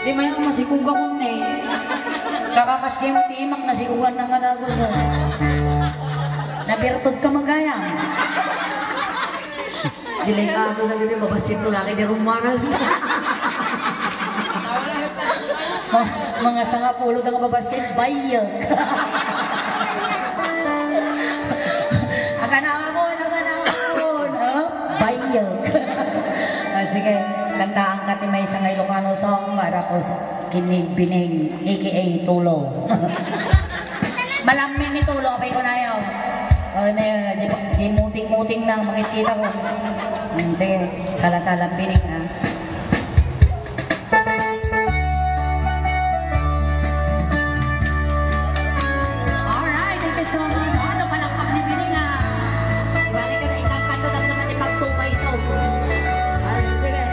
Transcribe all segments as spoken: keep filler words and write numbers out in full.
Di mayan, masikog ako ni. Kakakasdi mo ti imak, nasikogan na nga dagus, ah. Nabirtod ka, magayam. Delikado na gini, mabassit to laki di rumara. Ma-, mga sangapulo na nga mabassit, bayag. Aganaw ako, aganaw ako. Oh, bayag. Ah, sige, kantaanka ti maysa nga Ilocano song para ko s-, ken ni Bining, A K A Tulo. Malammin ni Tulo, apay ko na yaw. Oh, ne, di pa, di muting-muting na, makikita ko. Hmm, sige, sala-sala Bining, ha. Alright, thank you so much. Ano, palakpak ni Bining, ah. Ibalik ka na, ikakanta, damdaman ni Pagtubay ito. Ay, sige.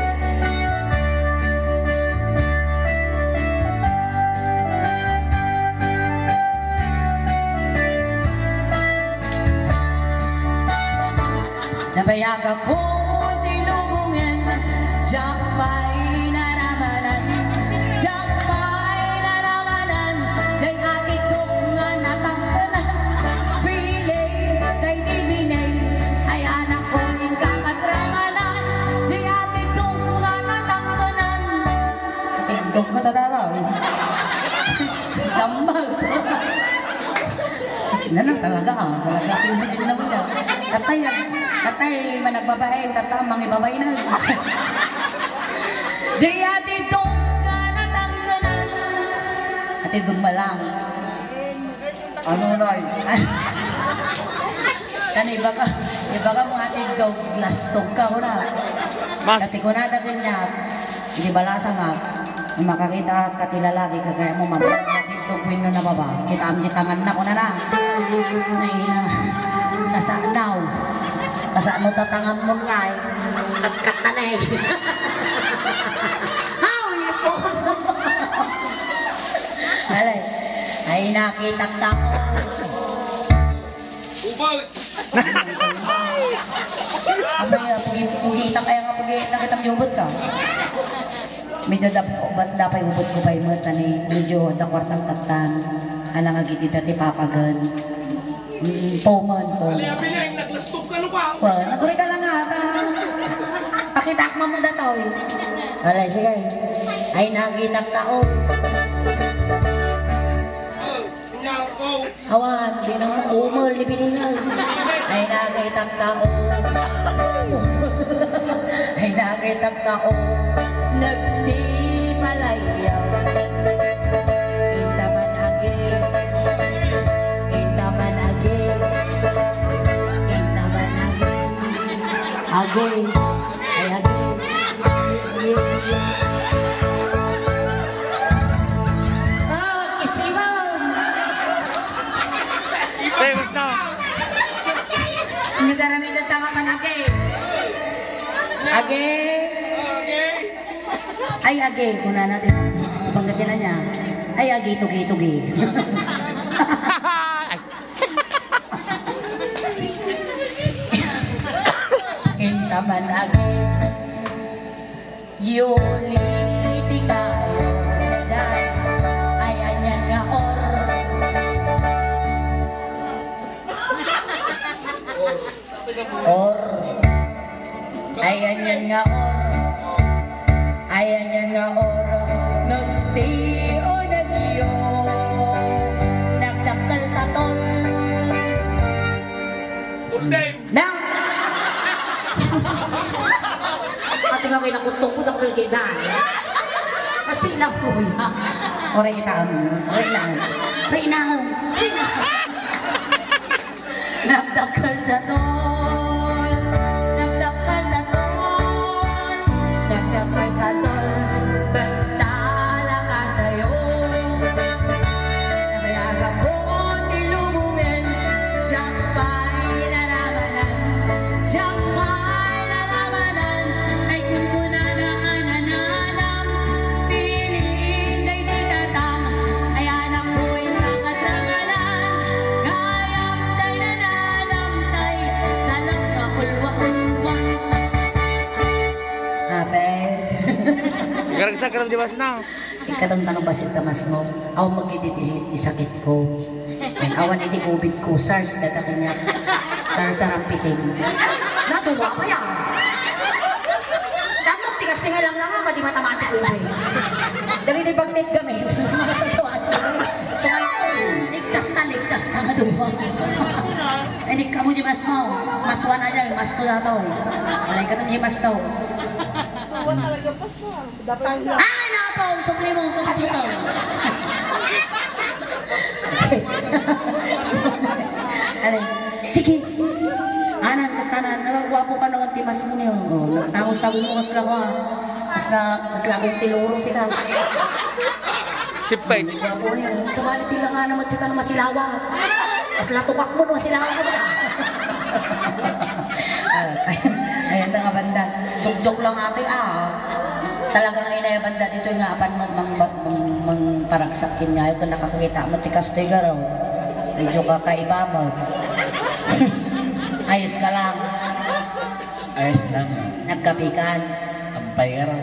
Nabayagak ti lubongen, diak pay naramanan, diak pay naramanan, diay atidok nga natangkenan. Biling daydi Bining, ay anakko, inka kadramanan, diay atidok nga natangkenan. Atidok nga tadaraw. Samal. Kasi na lang talaga, ha? Talaga, hindi na mo na. Tatay, tatay, managbabae, tata, mangibabae na. Di ati dong ka natangganan. Ati dong malang. Ano, Nay? Kan ibaga, ibaga mo ati dong, lastog ka, kuna. Mas- Kasi kunada kanya, Idi balasangak, makakitaak ti lalaki, kagayam, mababa, wenno nababa. Kitaem ti tanganna, kunana. Nay na, nasanaw. Kasano ta tanganmon ngay? Katkat na, eh. Aw, ipos. Alay. Ay, nakitak ta. Ubal! Apay, ah, pugi-, pugi, ita kaya nga pugi, nakita mo, yubot ka. Medyo dap-, bat-, dapay ubot ko pay met, ani, medyo da kwartang tattan. Alang agiti dati papagen. Mm, po man, po. Ali, abi na, yung naglastog ka, ano ba? Well, nagkuri ka lang ata. Pakita ko mo datoy. Alay, sige. Ay, nagitak tao. Awan, di na umul ni Biningan. Ay, nakitak tao. Ay, nakitak tao. Nagtipalaya. Intaman agi. Intaman agi. Intaman agi. Agi. Ay, agi. Oh, kisiman. Famous na. Hindi ka namin tatanga panake. Age. Ay, age. Kuna natin. Pangasinan niya. Ay, age, tugi, tugi. Intaman agi. Yuli ti kayo, ay anian nga or. Or. Ay anian nga or. Ay anian nga or. Nusti o nagyo. Nagdakkel tatol. Tulday. Na! Ato nga kinakutong ko, dakkel kita. Kasi na po ya. O, reynahan. Reynahan. Reynahan. Reynahan. Nagdakkel tatol. Nagdakkel tatol. Nagdakkel tatol. Bantala ka sayo. Nabayagak ko ti lubongen, diak pay naramanan, diak pay naramanan, ay kunkunana a nananam, piling daydi tatang, ay anakko, inka kadramanan, gayam tay nananam tay, dalam nga ulwa-ulwa. Ape. Garagsak ka lang di ba, Sinaw? Katon ta no bassit ta masmo, awan met iti ti, ti sakitko. Awan iti COVID ko, SARS dayta kaniak. SARS a rampiting. Nadua pay a. Tapos ti kastoy nga lang nga, madi matama ti COVID. Dagiti bagtit gamin. So, ligtas ta, ligtas ta nga dua. Ay, di kamo di masmo. Maswan a di, masto datoy. Walay katon di masto. Ay, napaw, sumli mo, tutuputan. Alay, sige. Anan, kastanan, nagagwapo ka naman ti masmo niyo. Oh, nagtangos-tangos mo, kasla ko, ah. Kasla, kasla akong tiluro, sika. Sipay. Gwapo niyo. Sumali ti lang nga naman sika na masilawa. Kasla tukak mo, no, masilawa ka ba? Ah, ayan na nga banda. Joke-joke lang atoy, ah. Talagang inay banda ditoy nga apan mang, mang, mang, mangparagsak ken ngayo ken nakakita met ti kastoy garo. Medyo kakaiba met. Ayos ka lang. Ayos lang. Nagkape ka. Ampay garo.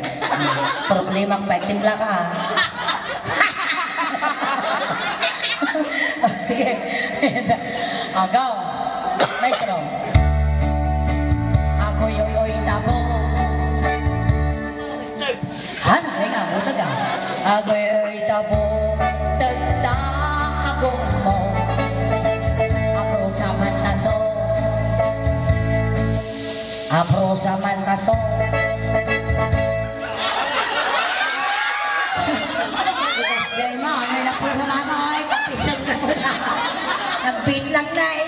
Problema pay timpla ka. Oh, sige. Ah, go. Maestro. Agoy, oy, oy, tabo. Han, ay nga, butag, ah. Agoy, oy, tabo. Tagda, agong mo. Apro sa mantaso. Apro sa mantaso. Ikas jay mo, ano yung apro sa mantaso? Ay, kapisan na mo na. Nag-beat lang na eh.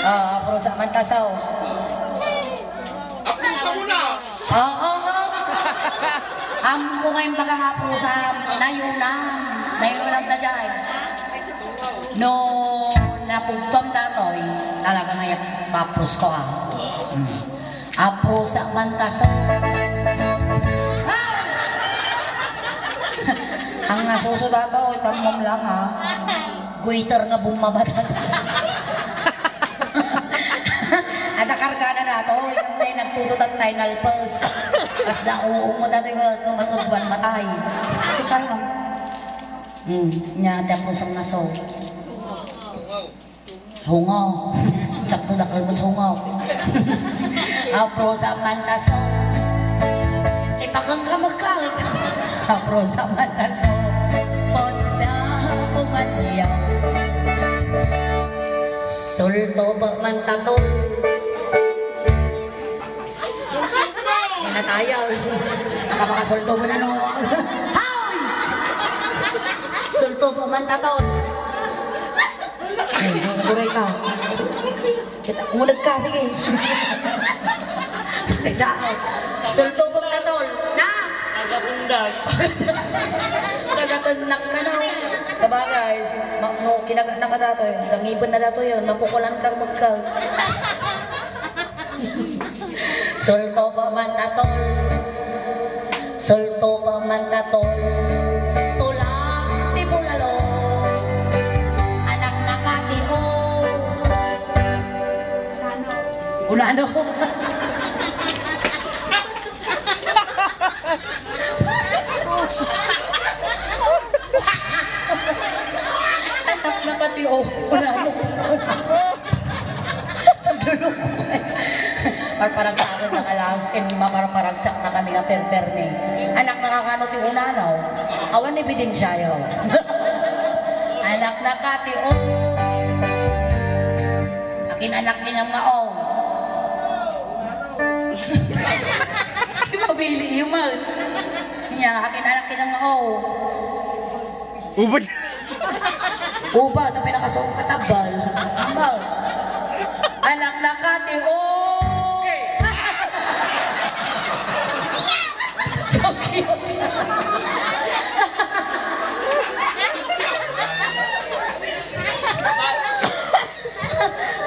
Ah, apro sa mantaso. Apro sa muna. Oo. Ammo nga yung baga nga apro sa nayunam. Nayunam na dyan. No napugtuam datoy, talaga nga yak-, mapros ko, ah. Mm. Apros a mantaso. Ang nasuso datoy, tammom lang, ah. Guitar nga bumaba datoy. Ada kargana datoy, nagtututat tayo nalpes. Kasla uong mo datoy nga tumatugban matay. Ito ka lang. Hmm, nya, ada po sa ngaso. Hungaw. Sakto, dakkel met hungaw. Apro sa mantaso. Ipagangkamagkag. Apro sa mantaso. Ponda umanyaw. Sulto ba mantato? Sulto ba? Inatayaw. Nakapakasulto mo na, no? Hoy! Sulto ba mantato? Ay, nagkuray ka. Kita, umunag ka, sige. Kita, sultubog na, tol. Na! Nagabundag. Nagatennak ka na. Sa bagay, ma-, no, kinaga na ka datoy, dangipen na datoy yun, mapukulan ka, magka. Sulto pa man, tatol. Sulto pa man, tatol. Tulak ti bulalo. Anak na kati, oh. Unano? Anak na kati, oh. Unano? Nagluluko kayo. Parparagsakan na ka lang, ken maparparagsak na kami nga perpermi. Anak, nakakano ti unano? Awan ebidensya yo. Anak na kati, oh. Akin anak ni nga, oh. Mabili yung man. Nya, akin anak ni nga, oh. Ubod. Uba, ta pinakasong katabal. Ambal. Anak na kati, oh! So cute.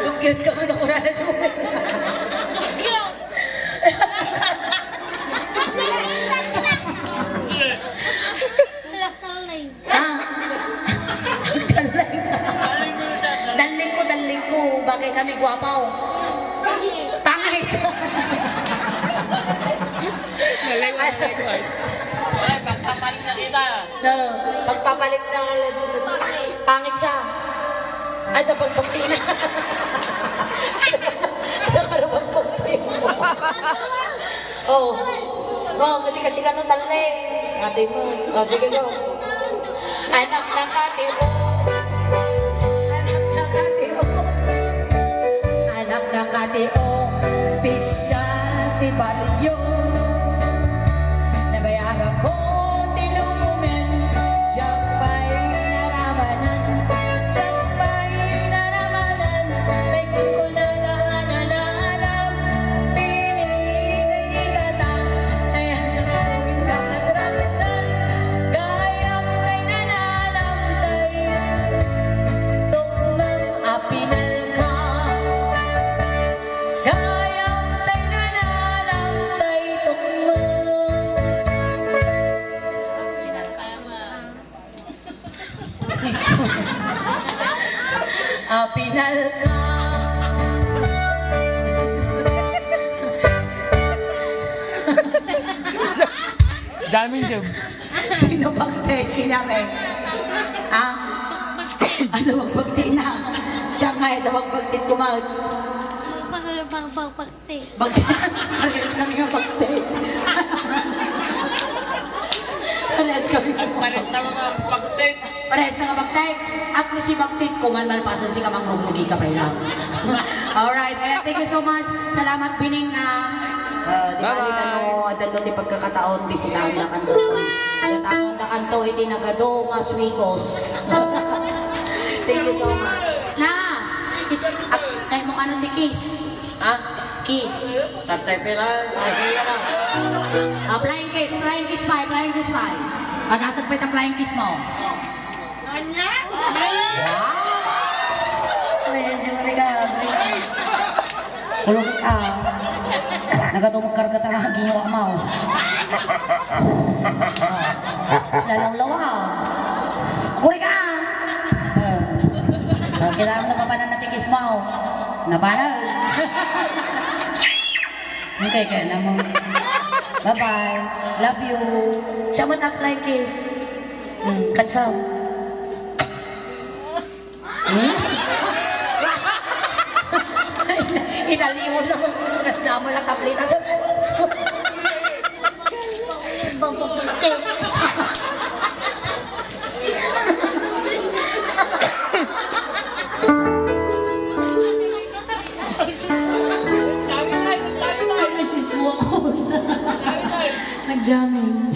Dugyot ka, ano ko na na, Joel? Ah. Dalling. Dalling ko, dalling ko. Bagay kami, gwapaw. Pangit. Dalling ko, dalling ko, ay. Ay, pagpapalit na kita. No, pagpapalit na nga lang. Pangit siya. Ay, napagbakti na. Ano ka napagbakti mo? Oh. Oh, kasi, kasi ka no, talle. Ate mo. Oh, sige, go. Anak na kati, oh. Anak na kati, oh. Anak na kati, oh. Pisyal ti barrio. Nabayaran ko ti lubumen. Diak pay naramanan. Diak pay naramanan. Tay kunkunada a nananam. Pili tay ikata. Tay adda ko inka kadraptan. Gayam tay nananam. Tay tukmang a pinalka. Gayam tay nananam tay tukmang. A pinalka. Jamming jam. Sino bang tay kinamay? Ah? Ano bang bagti na? Siya nga, ito bang bagti kumain? Bag-, bag-, bag-, bag-, Bag-, parehas kami nga bagtay. Parehas kami nga Parehas na nga bagtay. Parehas na nga bagtay. At no si bagtit ko, malmalpasan si kamang rugi ka pa ilang. Alright, ayan, thank you so much. Salamat, Bining, na. Ah, di ba, Bye-bye. Ano, adda ti pagkakataon, bisitaon da kanto. Bisitaon da kanto, iti nagadu nga suikos. Thank you so much. Na, kiss, ah, kay mo ano ti kiss? Ha? Kiss. Tatay pera. Ah, sige na. Ah, flying kiss, flying kiss pa, flying kiss pa. Pag-asag pa ita flying kiss mo. Anya? Wow! Ay, Jure ka. Kulog ka. Nagatumag karga ta nga ginwa mo. Silalawlaw, ah. Kuri ka. Ah. Ah, kailangan na papanan na ti kiss mo. Napanan. Okay, kaya naman. Bye-bye. Love you. Siya mo ta flying kiss. Hmm, katsa. Hmm? Inaliw na. Kas naman lang tableta. Sa Ay, nasismo ako. Nag-jamming.